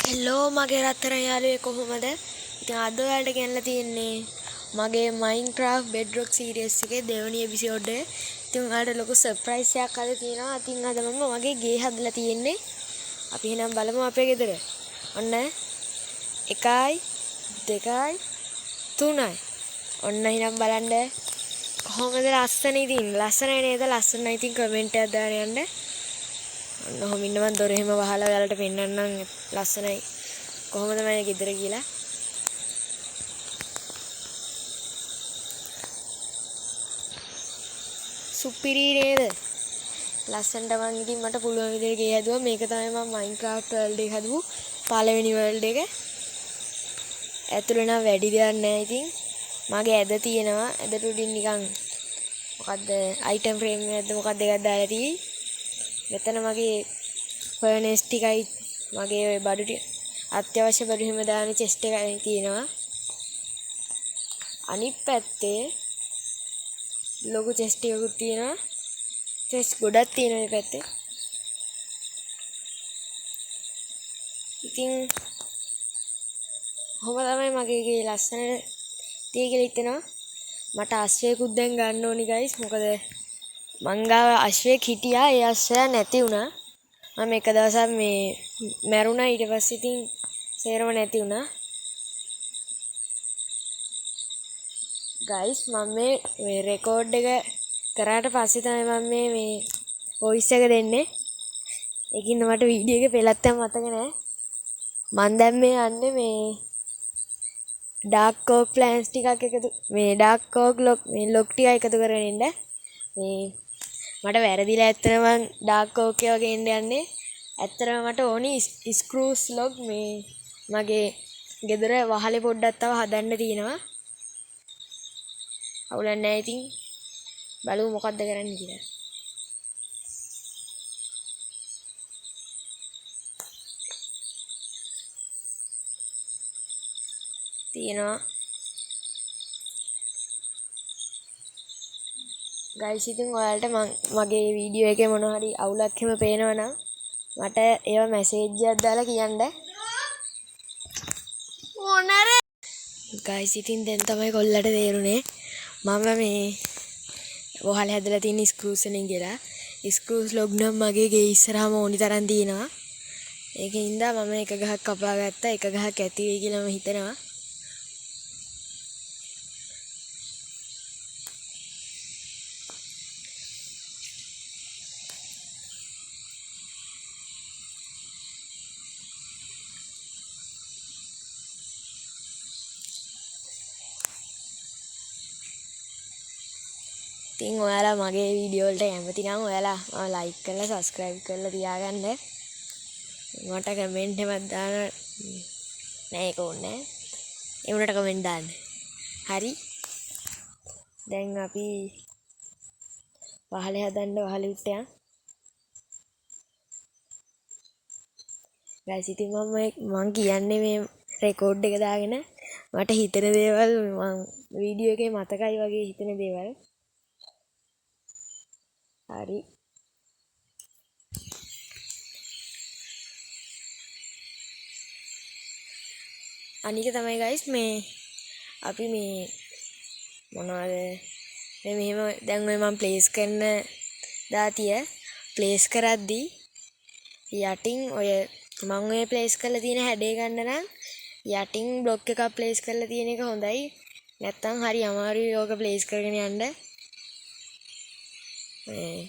Hello මගේ රත්තරන් යාළුවේ කොහොමද? ඉතින් අද ඔයාලට ගෙනලා තියෙන්නේ මගේ Minecraft Bedrock series එකේ දෙවෙනි එපිසෝඩ් එක. ඉතින් ඔයාලට ලොකු සර්ප්‍රයිස් එකක් අද තියෙනවා. ඉතින් අද මම මගේ ගේ හදලා තියෙන්නේ. අපි එහෙනම් බලමු අපේ ගෙදර. ඔන්න 1 2 3. ඔන්න එහෙනම් බලන්න කොහොමද ලස්සන. ඉතින් ලස්සනයි නේද? ලස්සනයි. ඉතින් කමෙන්ට් එකක් දාන්න යන්න. ඔන්න ඔහොම ඉන්න මං දොර එහෙම වහලා ඔයාලට පෙන්නන්නම් ලස්සනයි කොහොමද මගේ ගෙදර කියලා. සුපිරි නේද? ලස්සනට මං ඉතින් මට පුළුවන් විදිහට ගේ හැදුවා. මේක තමයි මං Minecraft world එක හදපු පළවෙනි world එක. ඇතුළේ නම් වැඩි දෙයක් නෑ. ඉතින් මගේ ඇද තියෙනවා. ඇදට උඩින් නිකන් මොකද්ද අයිටම් ෆ්‍රේම් එකක්ද මොකද්ද එකක් දාලා තියෙයි. මෙතන මගේ ෆර්නේස් ටිකයි මගේ ඔය බඩු ටික අත්‍යවශ්‍ය බඩු හැම දාන චෙස්ට් එකයි තියෙනවා. අනිත් පැත්තේ ලොකු චෙස්ට් ටිකකුත් තියෙනවා. චෙස්ට් ගොඩක් තියෙනවා මේ පැත්තේ. ඉතින් කොහොම තමයි මගේ ගේ ලස්සනට තියෙයි කියලා හිතෙනවා. මට අශ්වයෙකුත් දැන් ගන්න ඕනි ගයිස්. මොකද මං ගාව අශ්වයෙක් හිටියා. ඒ අශ්වයා නැති වුණා. මම එක දවසක් මේ මැරුණා. ඊට පස්සේ ඉතින් සේරම නැති වුණා. ගයිස් මම මේ රෙකෝඩ් එක කරාට පස්සේ තමයි මම මේ වොයිස් එක දෙන්නේ. ඒකින්ද මට වීඩියෝ එක පෙළක් දැන් මතක නෑ. මං දැන් මේ යන්නේ මේ ඩාර්ක් ඕක් ප්ලෑන්ස් ටිකක් එකතු මේ ඩාර්ක් ඕක් ලොක් මේ ලොක් ටික එකතු කරගෙන ඉන්න. මේ මට වැරදිලා ඇත්තටම මං ඩාර්ක් ඕක් ඒවා ගේන්න යන්නේ. ඇත්තටම මට ඕනි ස්ක්‍රූස් ලොග්. මේ මගේ ගෙදර වහලේ පොඩ්ඩක් තව හදන්න තියෙනවා. අවුලක් නෑ. ඉතින් බලමු මොකද්ද කරන්න කියලා. තියෙනවා ගයිස්. ඉතින් ඔයාලට මං මගේ වීඩියෝ එකේ මොන හරි අවුලක් එහෙම පේනවා නම් මට ඒවා මැසේජ් එකක් දාලා කියන්න. මොනර ගයිස් ඉතින් දැන් තමයි කොල්ලට තේරුනේ මම මේ වහල හැදලා තියෙන ස්ක්‍රූස් වලින් කියලා. ස්ක්‍රූස් ලොග් නම් මගේ ගේ ඉස්සරහම ඕනි තරම් තියෙනවා. ඒකින්ද මම එක ගහක් කපා ගත්තා. එක ගහක් ඇති වෙයි කියලා මම හිතනවා. ඉතින් ඔයාලා මගේ වීඩියෝ වලට කැමති නම් ඔයාලා මම ලයික් කරලා සබ්ස්ක්‍රයිබ් කරලා තියාගන්න. මට කමෙන්ට් එකක් දාන්න නෑ, ඒක ඕනේ නෑ. ඒ වුණාට කමෙන්ට් දාන්න. හරි. දැන් අපි වහලේ හදන්න වහලේ උඩට යන්. ගයිස් ඉතින් මං කියන්නේ මේ රෙකෝඩ් එක දාගෙන මට හිතෙන දේවල් මං වීඩියෝ එකේ මතකයි වගේ හිතෙන දේවල්. හරි. අනික තමයි ගයිස් මේ අපි මේ මොනවද මේ මෙහෙම දැන් ඔය මං ප්ලේස් කරන දාතිය ප්ලේස් කරද්දී යටින් ඔය මං ඔය ප්ලේස් කරලා තියෙන හැඩය ගන්න නම් යටින් බ්ලොක් එකක් ප්ලේස් කරලා තියෙන එක හොඳයි. නැත්තම් හරි අමාරුයි ඕක ප්ලේස් කරගෙන යන්න. මේ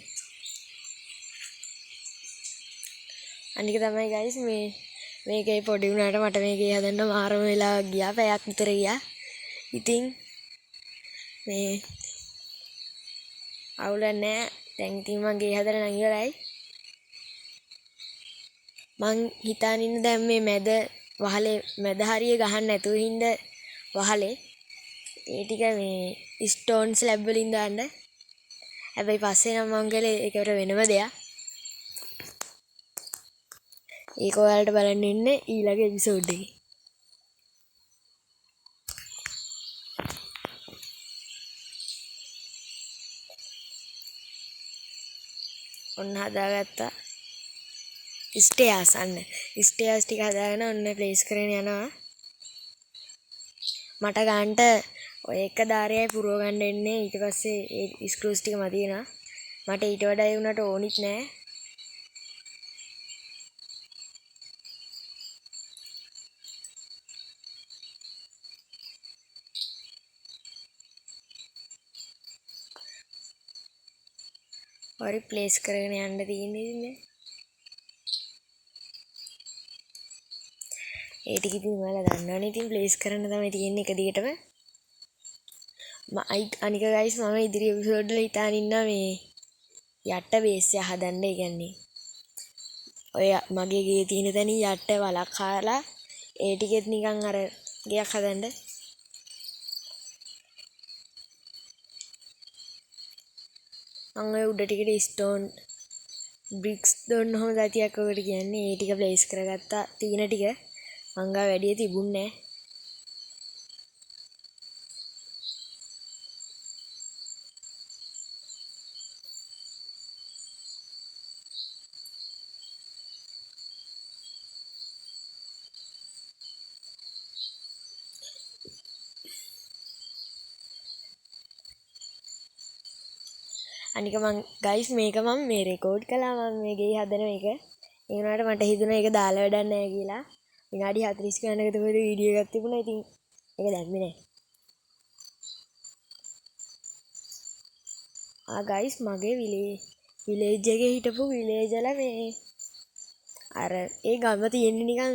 අනික තමයි ගයිස් මේ මේකේ පොඩි වුණාට මට මේකේ හදන්න මාරම වෙලාවක් ගියා, පැයක් විතර ගියා. ඉතින් මේ අවුලක් නෑ. දැන් ඉතින් මං ගේ හදලා නම් ඉවරයි. මං හිතාන ඉන්න දැන් මේ මැද වහලේ මැද හරිය ගහන්න නැතුව හින්දා වහලේ ඒ ටික මේ ස්ටෝන් ස්ලැබ් වලින් දාන්න. හැබැයි පස්සේ නම් මං කළේ ඒකට වෙනම දෙයක්. ඒක ඔයාලට බලන්න ඉන්නේ ඊළඟ එපිසෝඩ් එකේ. ඔන්න හදාගත්තා. ස්ටෙයාර්ස්, අන්න ස්ටෙයාර්ස් ටික හදාගෙන ඔන්න ප්ලේස් කරගෙන යනවා. මට ගන්නට ඔය එක ධාරයයි පුරව ගන්න එන්නේ. ඊට පස්සේ ඒ ස්ක්‍රූස් ටික මදි වෙනවා. මට ඊට වඩා ඒ වුණාට ඕනිත් නෑ. හරි, ප්ලේස් කරගෙන යන්න තියෙන්නේ ඉතින් මේ. ඒ ටික ඉතින් ඔයාලා දන්නවනේ. ඉතින් ප්ලේස් කරන්න තමයි තියෙන්නේ එක දිගටම. අනික ගයිස් මම ඉදිරි එපිසෝඩ් වල හිතාන ඉන්නවා මේ යට බේස් එක හදන්න. ඒ කියන්නේ ඔය මගේ ගේ තියෙන තැනින් යට වලක් හාලා ඒ ටිකෙත් නිකන් අර ගෙයක් හදන්න. මං ඔය උඩ ටිකට ස්ටෝන් බ්‍රික්ස් දොන්න ඔහොම જાතියක් ඔකට කියන්නේ. ඒ ටික ප්ලේස් කරගත්තා. තියෙන ටික මං ගාව වැඩිය තිබුණේ නෑ. අනික මං ගයිස් මේක මං මේ රෙකෝඩ් කළා මං මේ ගේ හදන එක. ඒ වුණාට මට හිතුණා ඒක දාලා වැඩක් නෑ කියලා. විනාඩි 40 ගානක කොහෙද වීඩියෝ එකක් තිබුණා. ඉතින් ඒක දැම්මේ නෑ. ගයිස් මගේ විලේජ් එකේ හිටපු විලේජල මේ අර ඒ ගම තියෙන්නේ නිකන්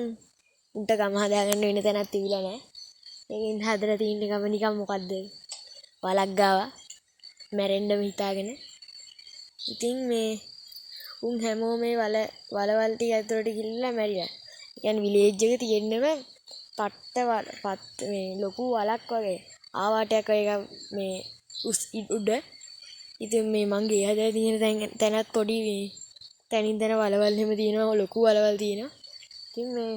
උන්ට ගම හදාගන්න වෙන තැනක් තිබිලා නෑ. ඒකෙන් හදලා තියෙන ගම නිකන් මොකද්ද වලක් ගාව මැරෙන්නම හිතාගෙන. ඉතින් මේ උන් හැමෝම මේ වලවල් ටික ඇතුළට ගිහිල්ලා මැරිලා. ඒ කියන්නේ විලේජ් එක තියෙන්නම පට්ට පත් මේ ලොකු වලක් වගේ ආවාටයක් වගේ එකක් මේ උස් උඩ. ඉතින් මේ මං ගේ හදලා තියෙන තැනත් පොඩි මේ තැනින් තැන වලවල් එහෙම තියෙනවා, ලොකු වලවල් තියෙනවා. ඉතින් මේ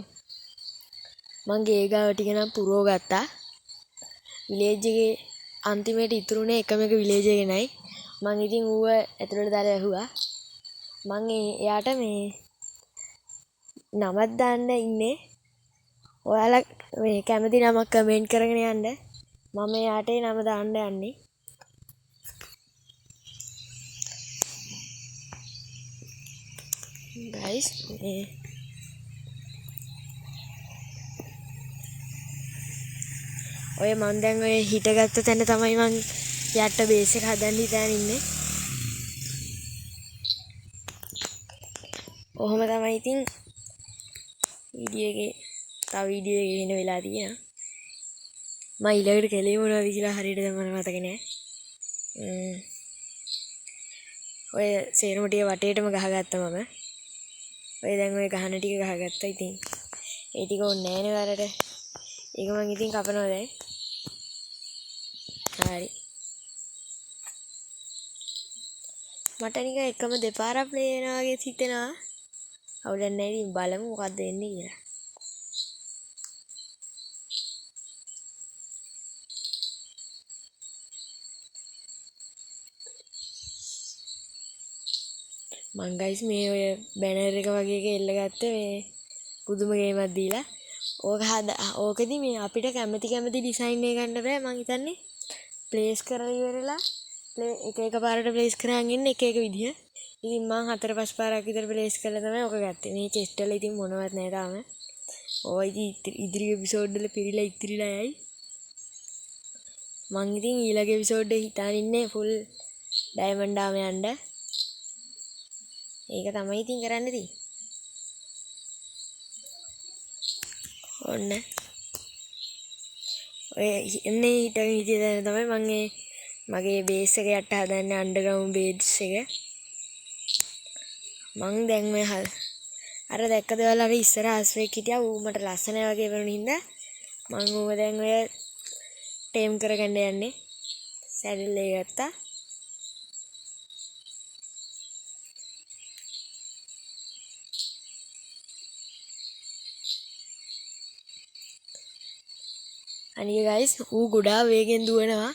මං ගේ ගාව ටික නම් පුරව ගත්තා. විලේජ් එකේ අන්තිමේට ඉතුරුනේ එකම එක විලේජ් එක නයි. මං ඉතින් ඌව ඇතුළට දාලා ඇහුවා. මං එයාට මේ නමක් දාන්න ඉන්නේ. ඔයාලා මේ කැමති නමක් කමෙන්ට් කරගෙන යන්න. මම එයාට ඒ නම දාන්න යන්නේ. ගයිස් මේ ඔය මං දැන් ඔය හිටගත්ත තැන තමයි මං යට බේස් එක හදන්න හිතාන ඉන්නේ. ඔහොම තමයි ඉතින් වීඩියෝ එකේ තව වීඩියෝ එකේ එන වෙලා තියෙනවා. මං ඊළඟට කළේ මොනවද කියලා හරියට දැන් මට මතක නෑ. ඔය සේරම ටික වටේටම ගහගත්තා මම. ඔය දැන් ඔය ගහන ටික ගහගත්තා. ඉතින් ඒ ටික ඕනේ නෑනේ ඔයාලට. ඒක මං ඉතින් කපනවා දැන්. හරි. මට නිකන් එකම දෙපාරක් ප්ලේ වෙනවා වගේ හිතෙනවා. අවුලක් නෑ ඉතින් බලමු මොකද්ද වෙන්නේ කියලා. මං ගයිස් මේ ඔය බැනර් එක වගේ එක එල්ල ගත්තේ මේ පුදුම ගේමක් දීලා. ඕකෙදි මේ අපිට කැමති කැමති ඩිසයින් එක ගන්න බෑ. මං හිතන්නේ ප්ලේස් කරලා ඉවරලා එක එක පාරට ප්ලේස් කරන් ඉන්න එක එක විදිහ. ඉතින් මං 4-5 පාරක් විතර ප්ලේස් කරලා තමයි ඕක ගත්තේ. මේ චෙස්ට් වල ඉතින් මොනවත් නෑ තාම. ඕවා ඉතින් ඉදිරි එපිසෝඩ් වල පිරීලා ඉතිරිලා යයි. මං ඉතින් ඊළඟ එපිසෝඩ් එකේ හිතාන ඉන්නේ ෆුල් ඩයමන්ඩ් ආම යන්න. ඒක තමයි ඉතින් කරන්න තියෙන්නේ. ඔන්න ඔය එන්නේ හිටගෙන හිටිය තැන තමයි මං ඒ මගේ බේස් එක යට හදන්නේ අන්ඩර්ග්‍රවුන්ඩ් බේස් එක. මං දැන් ඔය අර දැක්කද ඔයාලා අර ඉස්සර අස්වෙක් හිටියා. ඌ මට ලස්සනයි වගේ වුණ හින්දා මං ඌව දැන් ඔය ටේම් කරගන්න යන්නේ. සැඩල් එක ගත්තා. අනික ගයිස් ඌ ගොඩාක් වේගෙන් දුවනවා.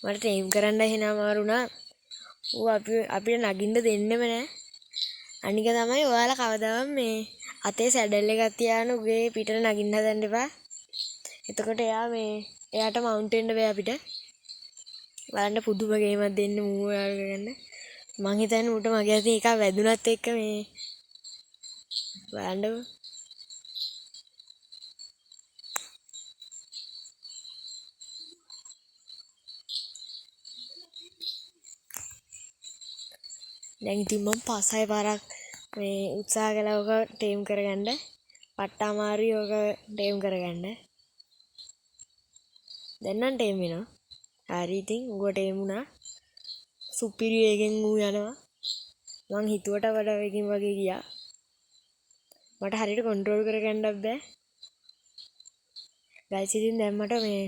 මට ටේම් කරන්න එහෙනම් අමාරු වුණා. ඌ අපිට නගින්න දෙන්නෙම නෑ. අනික තමයි ඔයාලා කවදාවත් මේ අතේ සැඩල් එකක් තියාගෙන උගේ පිටට නගින්න හදන්න එපා. එතකොට එයා මේ එයාට මවුන්ට් වෙන්න බෑ අපිට. බලන්න පුදුම ගේමක් දෙන්න මූ ඔයාලා ගන්න. මං හිතන්නේ ඌට මගේ අතින් එකක් වැදුනත් එක්ක මේ බලන්නකෝ. දැන් ඉතින් මං 5-6 පාරක් මේ උත්සාහ කළා ඕක ටේම් කරගන්න. පට්ට අමාරුයි ඕක ටේම් කරගන්න. දැන් නම් ටේම් වෙනවා. හරි ඉතින් ඌව ටේම් වුණා. සුපිරි වේගෙන් ඌ යනවා. මං හිතුවට වඩා වේගෙන් වගේ ගියා. මට හරියට කන්ට්‍රෝල් කරගන්නත් බෑ. ගයිස් ඉතින් දැන් මට මේ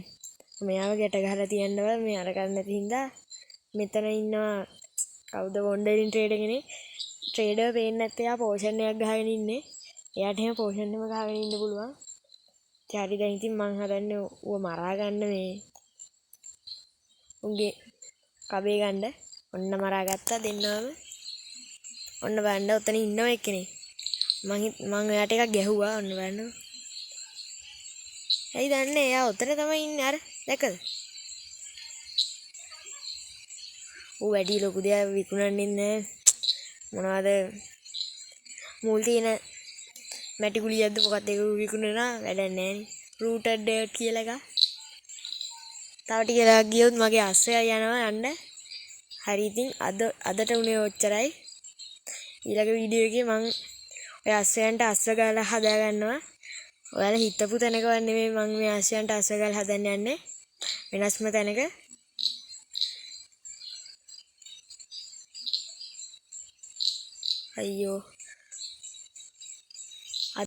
මෙයාව ගැට ගහලා තියන්න බෑ. මේ අර ගන්න නැති හින්දා මෙතන ඉන්නවා කවුද වොන්ඩරින් ට්‍රේඩර් කෙනෙක්. ට්‍රේඩර් පේන්නේ නැත්තේ එයා පෝෂන් එකක් ගහගෙන ඉන්නේ. එයාට එහෙම පෝෂන් එකම ගහගෙන ඉන්න පුළුවන්. ඉතින් හරි දැන් ඉතින් මං හදන්නේ ඌව මරා ගන්න මේ උන්ගේ කබේ ගන්න. ඔන්න මරා ගත්තා දෙන්නවම. ඔන්න බලන්න ඔතන ඉන්නව එක්කෙනෙක්. මං ඔයාට එකක් ගැහුවා. ඔන්න බලන්න. ඇයි දන්නේ එයා ඔතන තමයි ඉන්නේ. අර දැක්කද? ඌ වැඩි ලොකු දෙයක් විකුණන්නේ නෑ. මොනවද මූල් තියෙන මැටි ගුලියක්ද මොකක්ද ඒක ඌ විකුණනවා වැඩක් නෑනේ. රූටඩ් ඩර්ට් කියලා එකක්. තව ටික වෙලාවක් ගියොත් මගේ අස්සය යනවා යන්න. හරි ඉතින් අදට උනේ ඔච්චරයි. ඊළඟ වීඩියෝ එකේ මං ඔය අස්සයන්ට අස්ස ගාලා හදා ගන්නවා. ඔයාලා හිතපු තැනකවත් නෙමෙයි මං මේ අස්සයන්ට අස්ස ගාලා හදන්න යන්නේ. වෙනස්ම තැනක. අයියෝ